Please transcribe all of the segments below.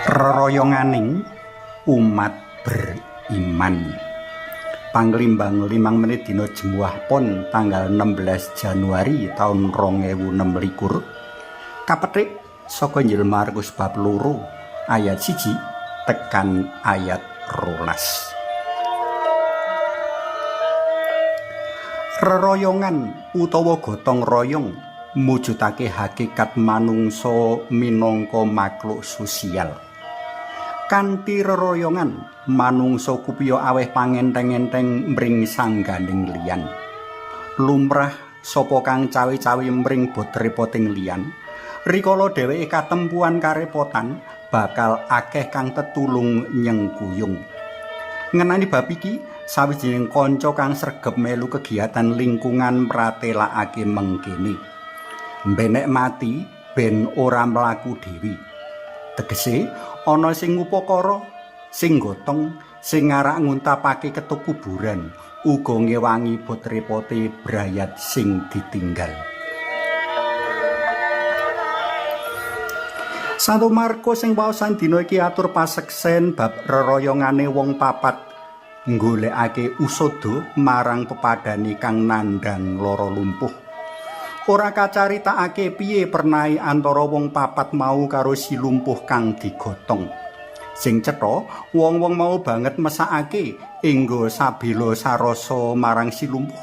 Reroyonganing umat beriman. Panglimbang 5 menit dina Jemuah Pon tanggal 16 Januari taun 2026. Kapethik saka Injil Markus bab 2 ayat 1 tekan ayat 12. Reroyongan utawa gotong royong mujudake hakikat manungsa minangka makhluk sosial. Kanthi reroyongan, manungsa kupiya aweh pangenteng-enteng mring sangganing liyan. Lumrah sapa kang cawe-cawe mring bot repoting liyan, rikala dheweke katempuan karepotan, bakal akeh kang tetulung nyengkuyung. Ngenani bab iki, sawijining kanca kang sregep melu kegiatan lingkungan mratelakake mengkene. Mbenek mati ben ora mlaku dhewe. Tegese ana sing ngupakara, sing gotong, sing ngarak nguntapake ketuk kuburan, uga ngewangi bot repote brayat sing ditinggal. Santo Markus sing waosan dina iki atur paseksen bab reroyongane wong papat nggolekake usada marang pepadane kang nandhang lara lumpuh. Ora kacaritakake piye pernahe antara wong papat mau karo si lumpuh kang digotong. Sing cetha, wong-wong mau banget mesakake enggo sabela sarasa marang si lumpuh.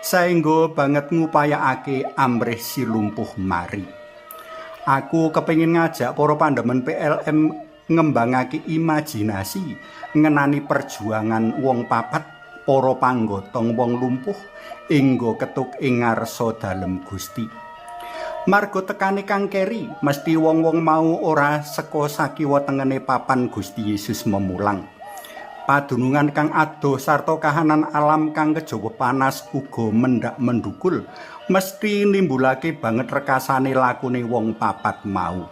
Saengga banget ngupayakake amrih si lumpuh mari. Aku kepengin ngajak para pandemen PLM ngembangake imajinasi ngenani perjuangan wong papat para panggotong wong lumpuh enggo ketuk ing ngarsa dalem Gusti. Marga tekane kang keri, mesti wong-wong mau ora seka sakiwa tengene papan Gusti Yesus memulang. Padunungan kang adoh sarta kahanan alam kang kejawa panas uga mendak mendukul, mesti nimbulake banget rekasane lakune wong papat mau.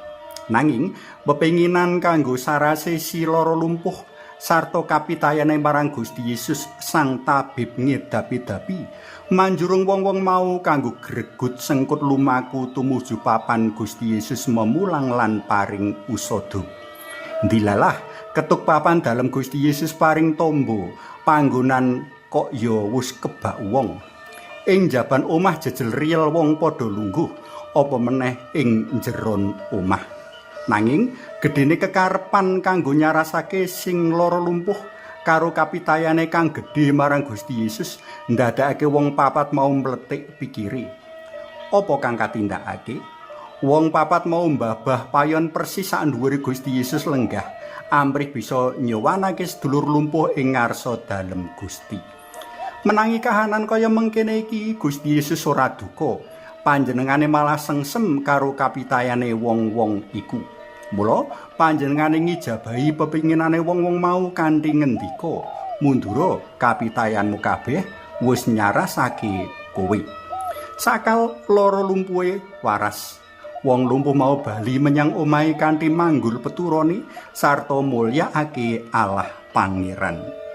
Nanging pepenginan kanggo sarase si lara lumpuh sarta kapitayane marang Gusti Yesus sang tabib ngedapi-dapi manjurung wong-wong mau kanggo gregut sengkut lumaku tumuju papan Gusti Yesus memulang lan paring usada. Ndilalah ketuk papan dalem Gusti Yesus paring tombo, panggonan kok ya wis kebak wong. Ing jaban omah jejel riyel wong padha lungguh, apa meneh ing jeron omah. Nanging gedene kekarepan kanggo nyarasake sing lara lumpuh karo kapitayane kang gedhe marang Gusti Yesus ndadekake wong papat mau mletik pikire. Apa kang katindakake? Wong papat mau mbabah payon persis sak dhuwure Gusti Yesus lenggah, amrih bisa nyowanake sedulur lumpuh ing ngarsa dalem Gusti. Menangi kahanan kaya mengkene iki, Gusti Yesus ora duka. Panjenengane malah sengsem karo kapitayane wong-wong iku. Mula panjenengane ngijabahi pepinginane wong-wong mau kanthi ngendika, "Mundura kapitayanmu kabeh wis nyarasake kowe." Sakal lara lumpuhe waras. Wong lumpuh mau bali menyang omahe kanthi manggul peturone sarta mulyakake Allah Pangeran.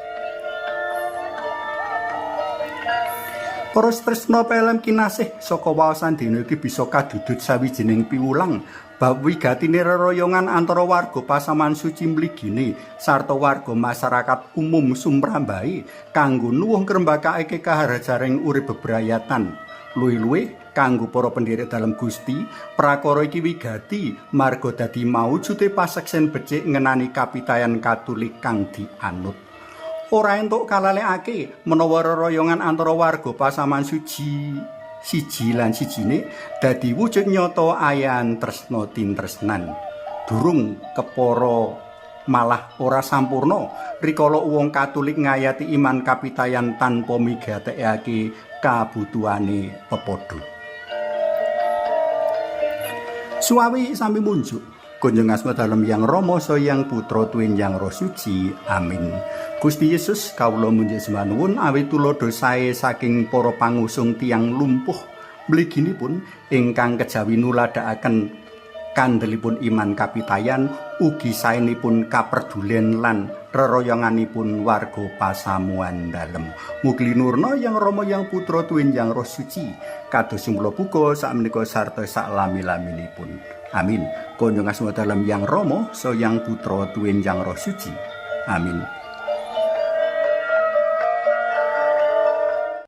Para tresna PLM kinasih, saka waosan dina iki bisa kadudut sawijining piwulang bab wigatine reroyongan antara warga pasaman suci mligine sarta warga masyarakat umum sumrambahe kanggo nuwuh ngrembakake kaharajaring urip bebrayatan. Luwih-luwih kanggo para pendherek dalem Gusti, prakara iki wigati marga dadi maujude paseksen becik ngenani kapitayan Katolik kang dianut. Ora entuk kalalekake menawa reroyongan antara warga pasaman suci siji lan sijine dadi wujud nyata ayan tresna tintresnan. Durung kepara malah ora sampurna rikala wong Katolik ngayati iman kapitayan tanpa migatekake kabutuhane pepadha. Suawi sami munjuk. Kunjung asma dalem Yang Rama saha Yang Putra tuwin Yang Roh Suci. Amin. Gusti Yesus, kawula munjuk sembah nuwun awit tuladha sae saking para pangusung tiyang lumpuh mliginipun ingkang kejawi nuladhakaken Kandelipun iman kapitayan ugi saenipun kaperdulen lan reroyonganipun warga pasamuan dalem. Mugi linurna Yang Rama Yang Putra tuwin Yang Roh Suci kados mula buka sakmenika sarta saklami-laminipun. Amin. Konyo ngasma dalem Yang Rama, so Yang Putra tuwin Yang Roh Suci. Amin.